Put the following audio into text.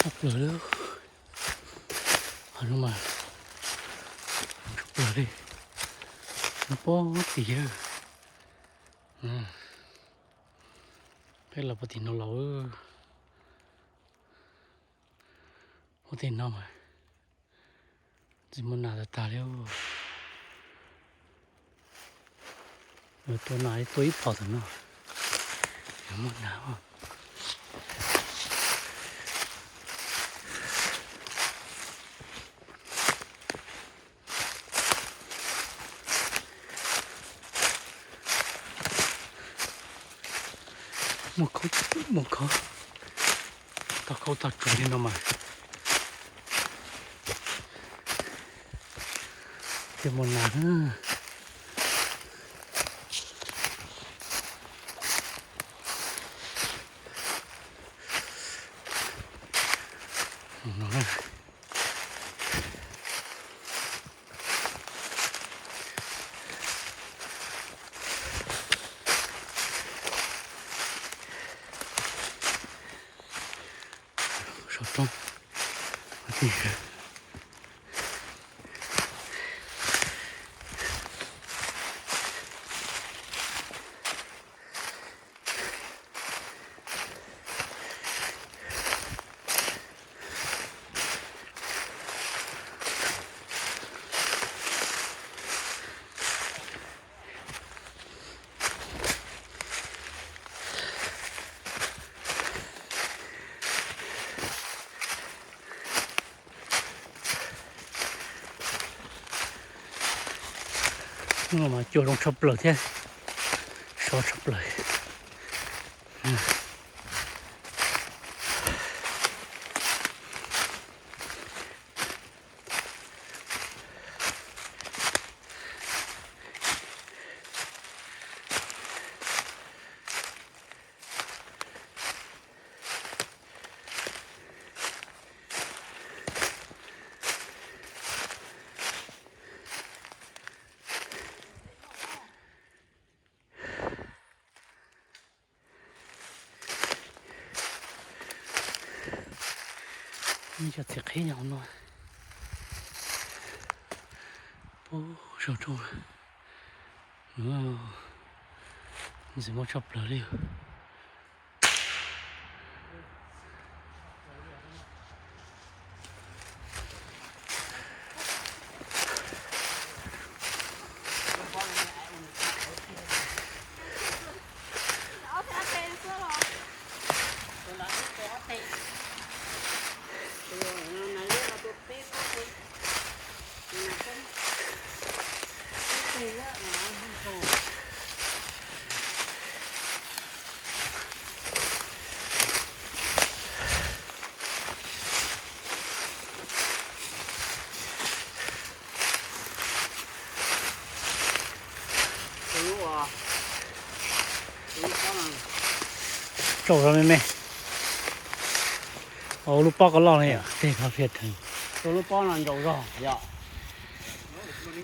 Plaws li. Qhov no mas tshaj plaws li. Nws pob tim. Peb los puag tim no los. Puag tim no mas ntxim muaj nas tas tas li. Tua nas tua ib phom tom no. Muaj nas. Muaj khaub, muaj khaub, tau khaub tau tsuag li no mas thiaj muaj nas na. Saum roob. Hnub no mas cua zoo tshaj plaws thiab sov tshaj plaws. Ib co txiv qhib nyob hauv no. Puag saum roob. Ntxim muaj tshaj plaws li. Tsaus zog me me. Ua lub pob ko loj li yom, tej no phiaj theem. Tus lub pob no ntsaus zog yom.